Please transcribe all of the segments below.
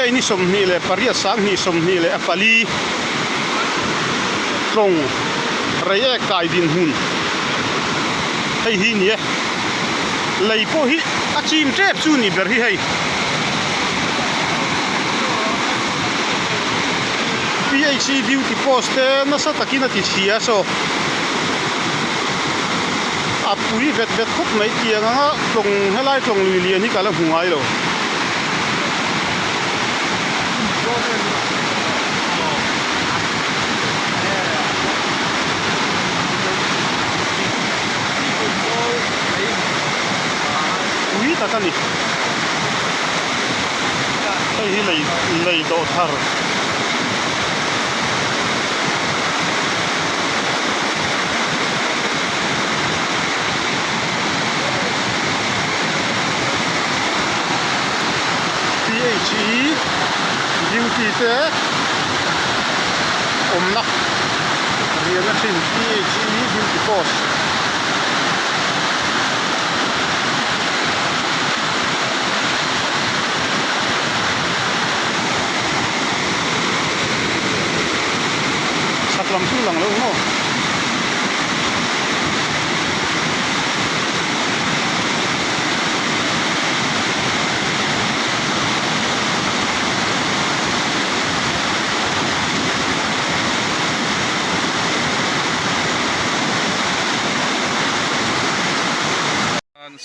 May ni 28 2024 tlawng Reiek kai dinhmun hei hi ni e. Lei pawh hi a chim tep chu ni ber hi hei. PHE duty post te nasa takin a ti chhia saw a pui vet vet khawp mai tiang anga tlawng helai tlawng lui lian hi ka la hmu ngai lo. Pui tak a ni. Hei hi lei lei dawh thar. PHE duty te awmna riahna thin PHE duty post. Chhak lam chu lang lo maw?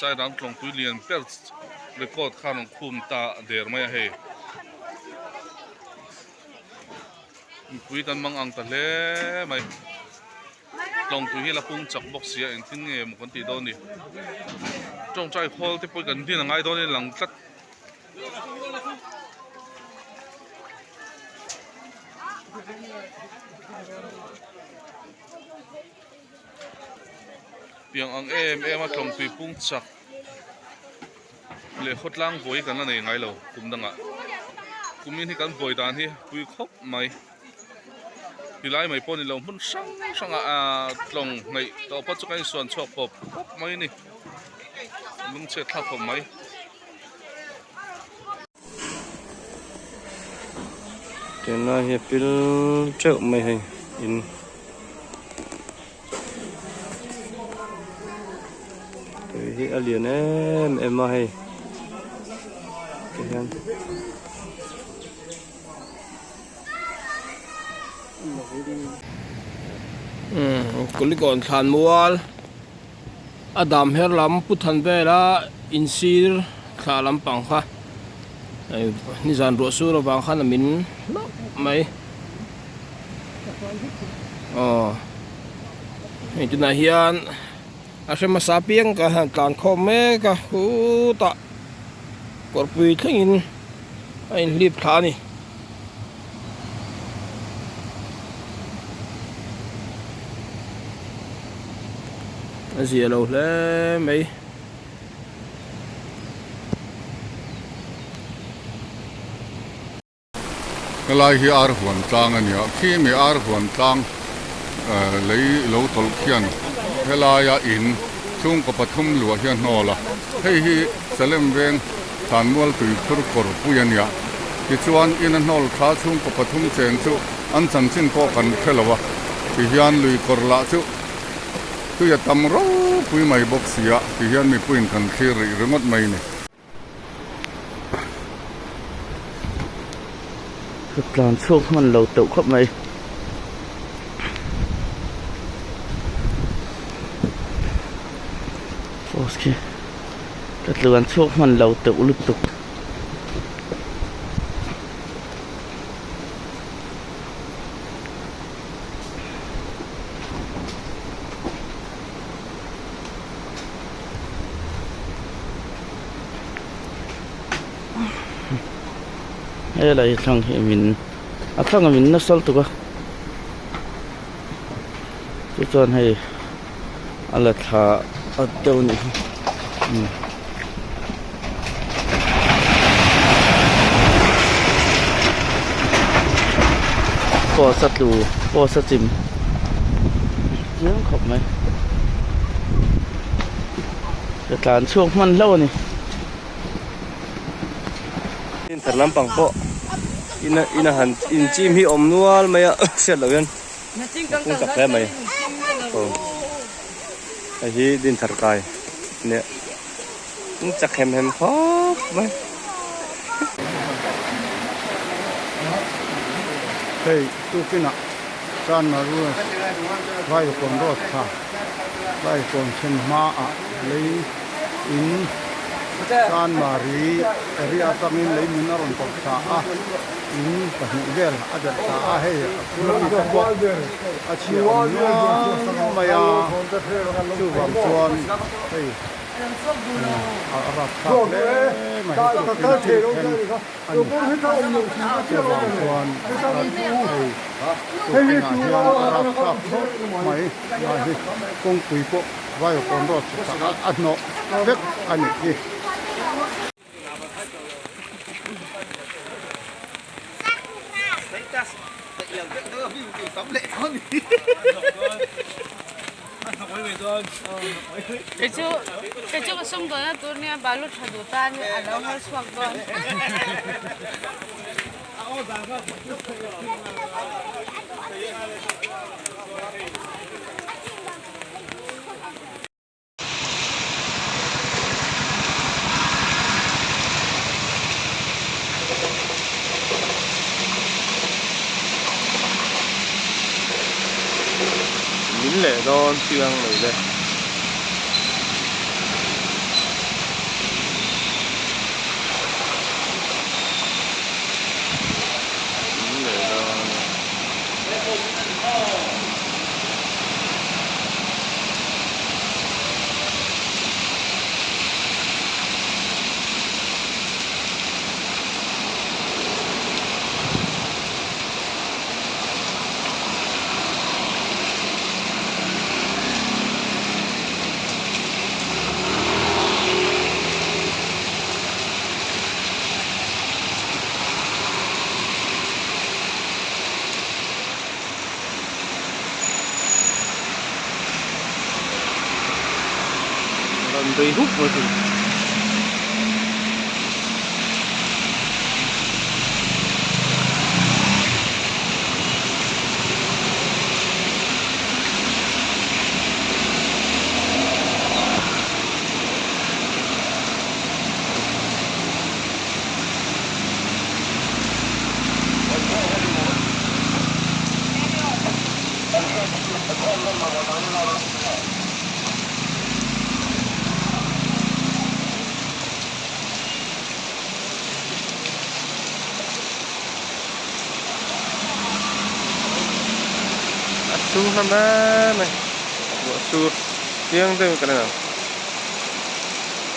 Sairang tlawngpui lian ber record khan an khum ta der mai a hei mipui kan mang ang ta hle mai tlawngpui hi la pung chak bawk si a engtin nge maw kan tih dawn ni tawngtai khawl te pawh kan din a ngai dawn in lang tlat. Tiang ang em em a tlawngtui pung chak leh khawtlang vawi kan la nei ngai lo kum dangah kumin hi kan vawi dan hi pui khawp mai tilai mai pawh ni lo hmun hrang hrang ah aaa tlawng hnaih tawh phawt chu kan insuan chhuak pawp pawp mai a ni lungchhiat thlak khawp mai. Tunlai hi a pil teuh mai hei in tui hi a lian em em a hei ti hian. Kulikawn thlan mual. A dam her lam pu than vela insir thla lampang kha nizan ruah sur avang khan a min hlauh mai aw hei tunah hian a hre hmasa piang ka han tlan khawm mek a khutah kawrpui thlengin a inhlip thla a ni. A zia lo hle mai. Helai hi ar huan tlang a ni a, khi mi ar huan tlang lei lo tawlh khian helaia in chhungkaw pathum luah hi a hnawl a, hei hi Salem veng Thlanmual tuikhur kawr pui a nia. Tichuan, in a hnawl thla chhungkaw pathum cheng chu an chanchin pawh kan hre lo a, tihian lui kawr lah chu tui a tam ropui mai bawk si a, tihian mipuiin kan thlir rih ringawt mai ni. Ka tlan chhuak hman lo teuh khawp mai. Post khi. Ka tluan chhuak hman lo teuh lutuk. Helai thlang hi min a thlang a min nasa lutuk a chu chuan hei. A la thla at deuh a nih hi umm. Post a tlu post a chim chiang khawp mai ka tlan chhuak hman hlauh a ni. Thar lampang pawh in in a han in chim hi awm nual mai a hriat loh hian a pung chak hle mai aw hei hi dinthar kai nia pung chak hem hem khawp mai. Hei tukinah Chanmaru Vaivakawn road kha Vaivakawn thlen hmaah lei in Chanmari area atangin lei min a rawn tawlh thla a, in pahnih vel a delh thla a, hei a bul ami te pawh a chhia awm nual mai a, chuvang chuan hei a rapthlak hle mai tukin thil thleng a ni. Chuvang chuan hei tukinah hian a rapthlak khawp mai lai hi kawngpui pawh Vaiawkawn road chhukah a hnawh vek a nih hi. Min leh dawn chiang mai le. Min leh dawn e. Rawn ri hup mai thei. A sur hlawm em mai ruah sur chiang deuhin kan en ang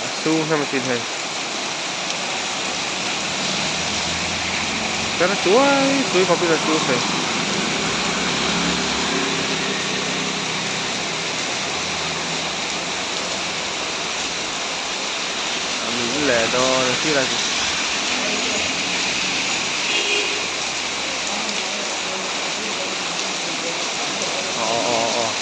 a sur hlawm asin hei. Kar chuai chuai khawpin a sur thei. A min leh dawn a sirah chuan. Aw aw aw.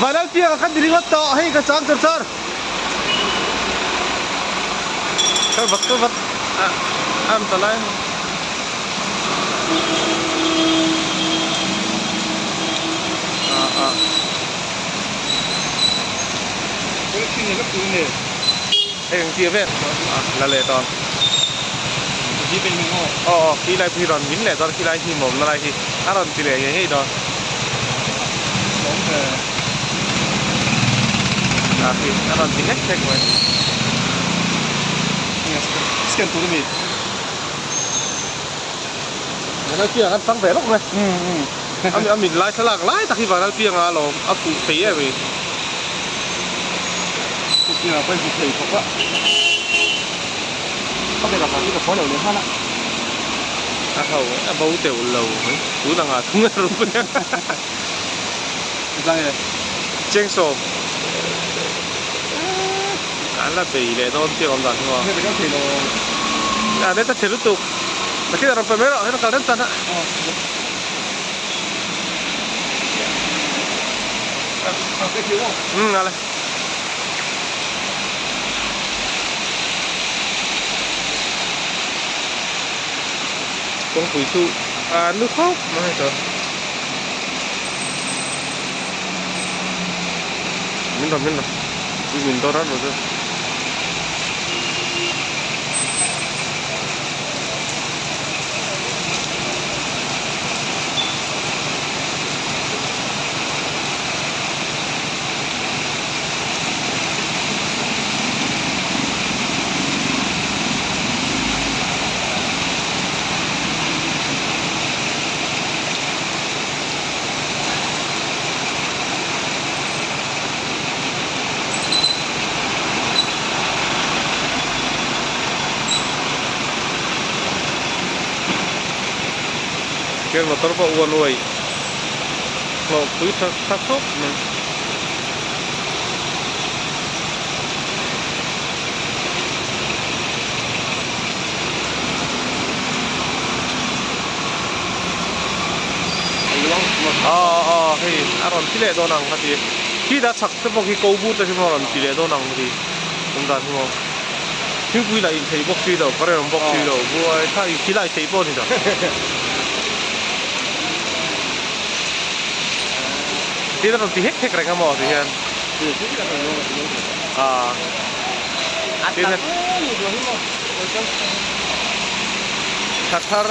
Vanlalpianga kha ni ringawt tawh hei ka chang char char. Kal vat kal vat a am ta lai. A a. Hei ang tia vel a la leh dawn. Aw aw khi lai pawh hi rawn min leh dawn khi lai hnim awmna lai hi a rawn ti leh ngei ngei dawn. A khi a rawn ti hlek hlek mai. Scan tur a ni. Vanlalpianga kan chang ve lawk mai. A min lai thlalak lai tak hi Vanlalpianga alawm a fuh thei em i. Pianga pawh hi thei khawp a. Ka bag ah hi ka phawi lo leh nghal a. A ho a bo teuh lo mai. Tun anga thung a rum a. Zang e. Chengsawm. An la bei leh dawn chiang awm dan hi maw. Hei ka thei lo. A net a chhe lutuk. Nakhin a rawn pe mai rawh hei kal rem tan a. Um ale. Kawngpui chu a nu khawp mai tawh. Min rawn min rawn min dawr rat rawh. Khian motor pawh one way hlawh pui tha tha khawp mai. Aw aw hei a rawn ti leh dawn ang ka ti khi dah chhak te pawh khi ko but te hi maw a rawn ti leh dawn ang ka ti awm dan hi maw thingpui lah inthei bawk si lo current awm bawk si lo buai thlak in khilai theih pawh a ni lo tin a rawn ti hek hek reng a maw ti hian ah tin thla thar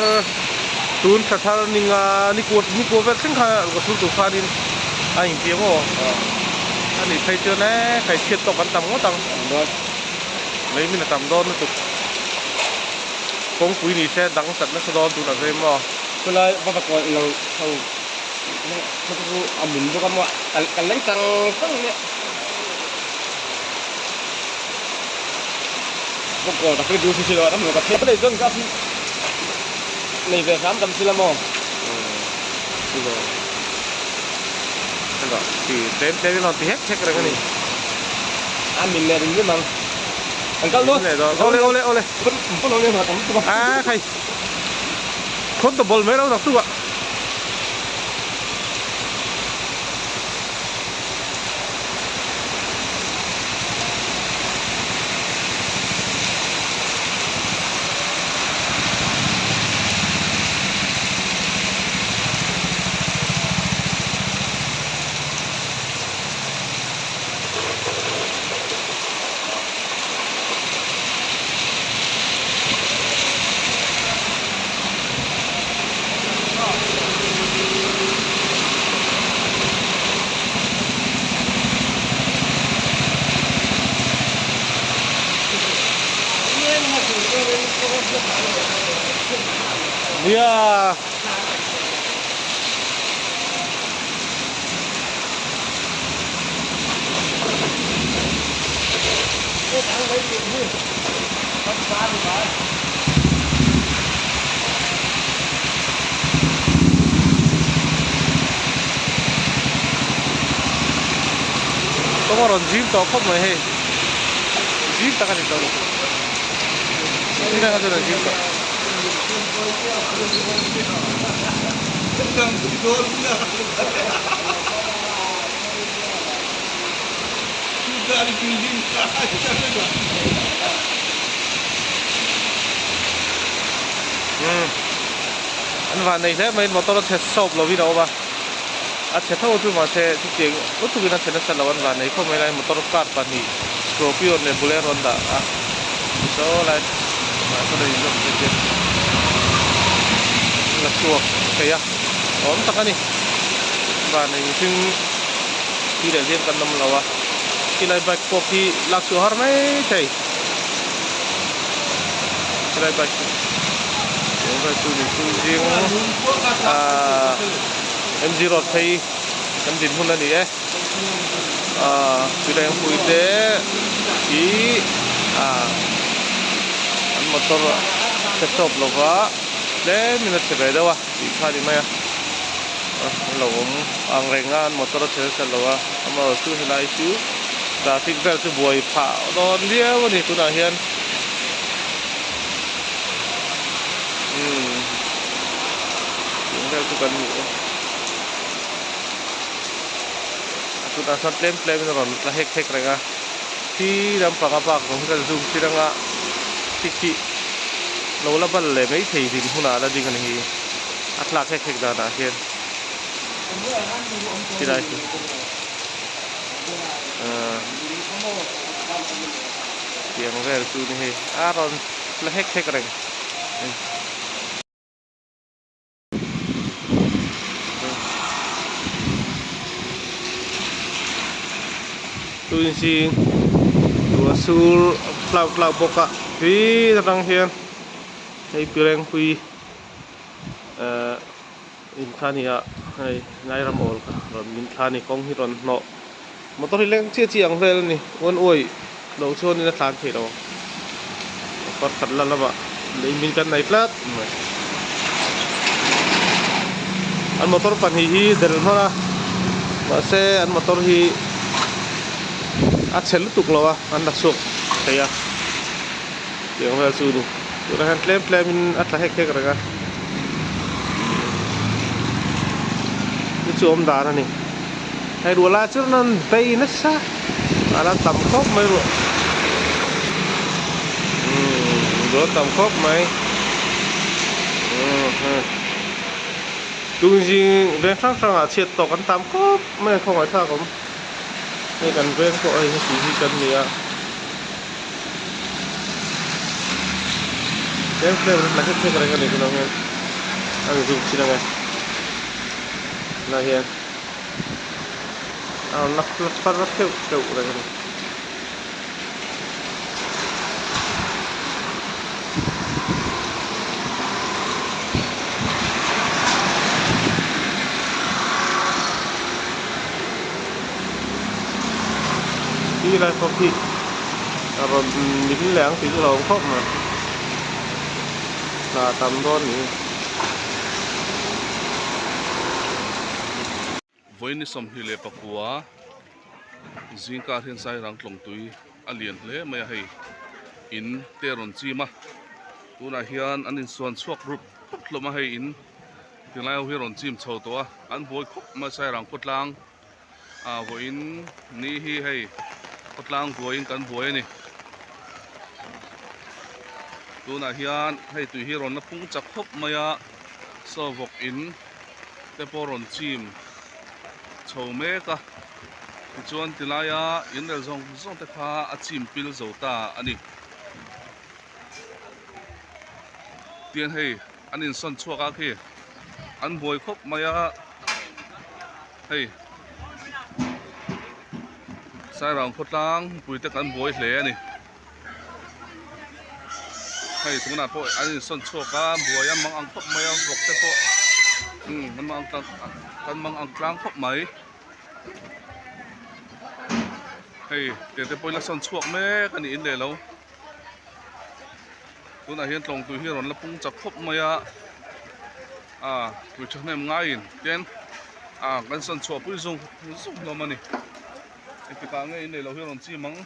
tun thla thar ninga ni kua ni kua vel thleng khan a sur tur khanin a inti ang aw a nih phei chuan e kai chhiat tawk an tam ngawt ang lei min a tam dawn lutuk kawngpui ni se dang chat nasa dawn tunah chuan maw chulai va va kawi lo ho chu a min bawk a maw kan leng chang chang nia. Nia. Kawng a rawn zim tawh khawp mai hei zim tak a ni tawh lo tunah chuan a zim tawh. Umm an van nei hle mai motor a chhe sawp lovin a awm a a chhe tho chu mahse chutiang lutukin a chhe nasa lo an van nei khawp mai lai motor car pahnih scorpio leh bolero an dah a saw lai ah sawn a inzawm te te an la chhuak thei a awm tak a ni van nei mihring thi leh hliam kan awm lo a khilai bike pawh khi lak chhuah har mai thei khilai bike hi eng vel chu ni chu zing ahh M G road phei kan din hun a ni e ahh pilengpui te hi ahh an motor che sawp lova tlem in a chhe ve deuh a tih kha a ni mai a an lo awm ang reng a an motor a chhe nasa lo a amaherawhchu helai chu traffic vel chu buai phah dawn viau a ni tunah hian umm tih vel chu kan hmu a a tunah chuan tlem tlem in a rawn tla hek hek reng a khi lampang a bak zawng hi kan zoom chhin anga khi khi lo la bal leh maithei din hunah la ding a ni hi a tlak hek hek danah hian khilai khi ahh tiang vel chu ni hei a rawn la hek hek reng. Tuizing ruah sur tlau tlau bawk a tui atang hian hei Pirengpui ehh in kha a ni a hei lai ram awl kha rawn min thla a ni kawng hi rawn hnawh motor hi leng chiah chiah ang vel a ni one way loh chuan in a tlan theih lo ang pakhat la lamah lei min kan nei tlat mai an motor pahnih hi del hman a mahse an motor hi a chhe lutuk lo a an la chhuak thei a tiang vel chu a ni tunah hian tlem tlem in a tla hek hek reng a chu chu awm dan a ni. Hei ruah lai chu rawn bei nasa a la tam khawp mai ruah umm ruah tam khawp mai umm hei tungzing veng hrang hrang ah chhiat tawk an tam khawp mai a khawngaih thlak awm hei kan veng pawh hei heti hi kan ni a tlem tlem la hlek hlek reng a ni tunah hian a inzuk chin ang e. Tunah hian a rawn la far theuh theuh reng a ni. Khi lai pawh khi a rawn min leh ang tih chu a lo awm khawp mai hna tam dawn ni. Vawiin 24 zingkar hian Sairang tlawngtui a lian hle mai a hei in te a rawn chim a tunah hian an insuan chhuak rup rup hlawm a hei in tinglai ho hi a rawn chim chho tawh a an buai khawp mai a Sairang khawtlang ah vawiin ni hi hei khawtlang buaiin kan buai a ni tunah hian hei tui hi a rawn la pung chak khawp mai a saw vawk in te pawh rawn chim chho mek a tichuan tilaia in rel zawng zawng te kha a chim pil zo ta a ni tiang hei an insawn chhuak a khi an buai khawp mai a hei Sairang khawtlang puite kan buai hle a ni. Hei tunah pawh an insawn chhuak a buai a mang ang khawp mai a vawk te pawh umm an mang ang kan mang ang tlang khawp mai hei tiang te pawh in la sawn chhuak mek a ni in leh lo tunah hian tlawng tui hi a rawn la pung chak khawp mai a ah tui thahnem ngaiin tin ah kan sawn chhuah pui zung zung hlawm a ni engtikah nge in leh lo hi a rawn chim ang.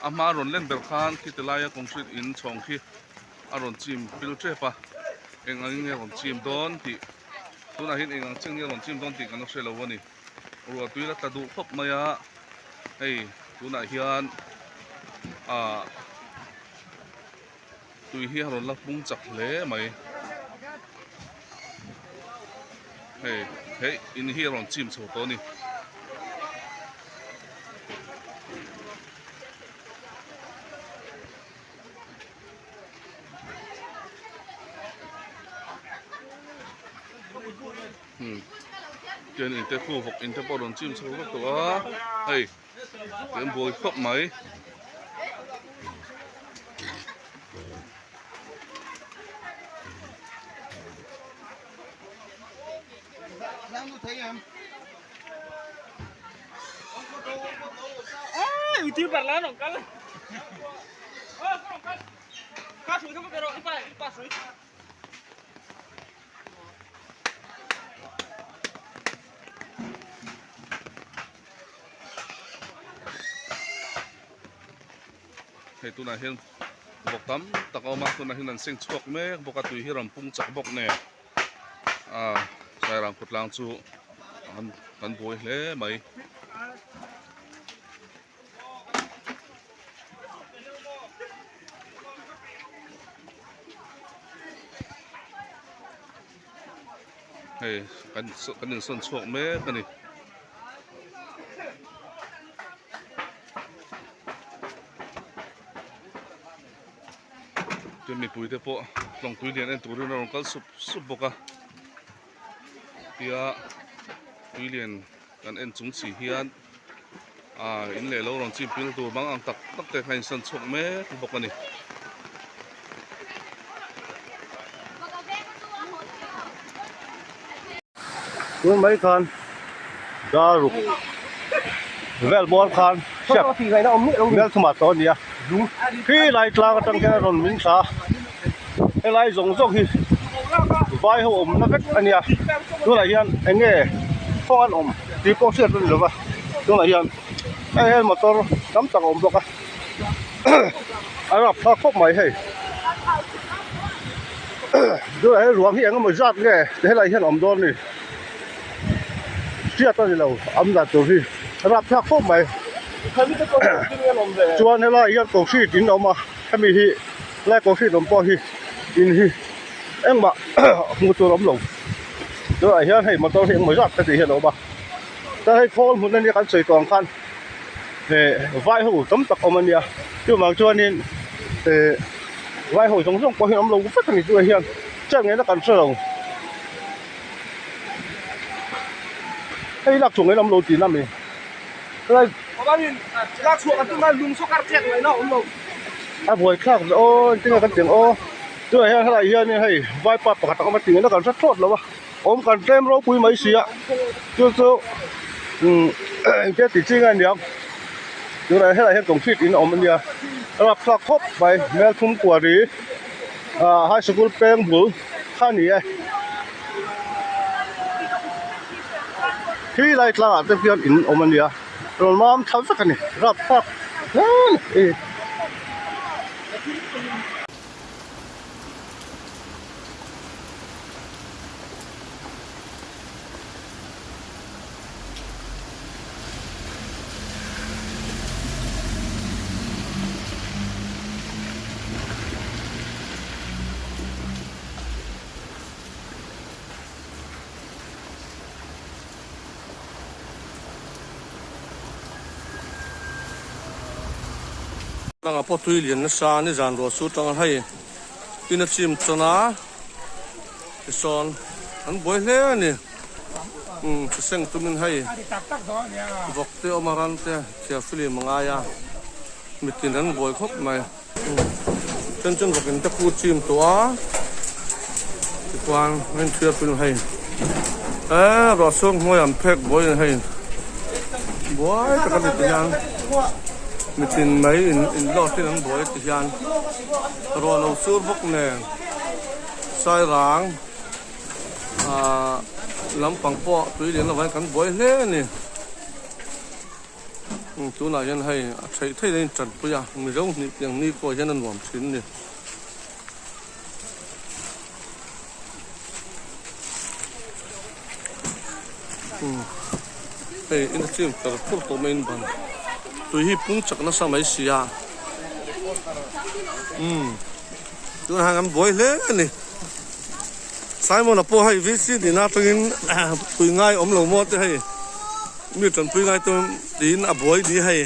A hma rawn len ber khan khi ti laia concrete in chhawng khi a rawn chim pil tep a eng ang in nge rawn chim dawn tih tunah hian eng ang chiah nge rawn chim dawn tih kan la hre lo a ni ruah tui la tla duh khawp mai a. Hei tunah hian ah tui hi a rawn la pung chak hle mai. Hei he in hi a rawn chim chho tawh a ni. Chuan in te khu vawk in te pawh a rawn chim chho vek tawh a hei kan buai khawp mai. Hei tunah hian vawk tam tak a awm a tunah hian an seng chhuak mek bawk a tui hi rawn pung chak bawk nen ah sairang khawtlang chu an an buai hle mai. Hei kan kan insawn chhuak mek a ni. Chuan mipui te pawh tlawng tui lian en turin a rawn kal sup sup bawk a tia tui lian kan en chung si hian ah in leh lo rawn chim pil tur bang ang tak tak te kha a insawn chhuak mek bawk a ni. Tun mai khan dar ruk vel bawr khan step mel thumah tawh a ni a khi lai tlang atang hian a rawn min thla a helai zawng zawng hi vai ho awmna vek a nia tunah hian eng nge kawng an awm tih pawh hriat a ni lova tunah hian hei hian motor tam tak a awm bawk a a rapthlak khawp mai hei tunah hian ruang hi eng emaw zat nge helai hian a awm dawn a ni hriat a ni lo awm dan tur hi a rapthlak khawp mai chuan helai hian concrete in a awm a hemi hi helai concrete awm pawh hi in hi engmah hmuh tur a awm lo tunah hian hei motor hi engemaw zat heti hian a awm a chuan hei khawl hmun ania kan sawi tawh ang khan eh vai ho tam tak awm ania chuvang chuanin eh vai ho zawng zawng pawh hi an awm lo vek ani tunah hian chet ngaihna kan hre lo hei lak chhuah ngaihna awm lo tihna a mi helai a buaithlak aw engtin nge kan tih ang aw tunah hian helai hianin hei vaipa pakhat a awm a tih ngaihna kan hre thlawt lo a. Awm kan tlem ropui mai si a chu chu umm engtia tih chi nge niang tunah helai hian concrete in a awm ania a rapthlak khawp mai hmelthum kuari ah high sikul peng bul kha a ni e khi lai tlangah te hian in awm ania rawn mam thla vek a ni rapthlak hle a ni. Tlangah pawh tui lian nasa a ni zan ruah chu tanga hei in a chim chawn a tisawn an buai hle a ni umm hriseng tumin hei vawk te awm a ran te thiar film a ngai a mitin an buai khawp mai umm then chuan vawk in te khu chim tawh a tichuan an inthiar film hei eee ruah chhung hnuaiah an phek buai a ni hei buai tak a ni ti hian. Mitin mai in in lawt in an buai ti hian ruah lo sur bawk nen sairang ahh lampang pawh tui lian lovah hian kan buai hle a ni tunah hian hei a theih theih in a intanpui a mizo hnih piang ni pawh hian a nuam thin a ni. Hei in a chim fer fur tawh mai in ban. Tui hi pung chak nasa mai si a. Umm tunah hian kan buai hle a ni. Simon-a pawh hei VC nihna atangin pui ngai awm lo maw te hei mi tanpui ngai te tiin a buai ni hei.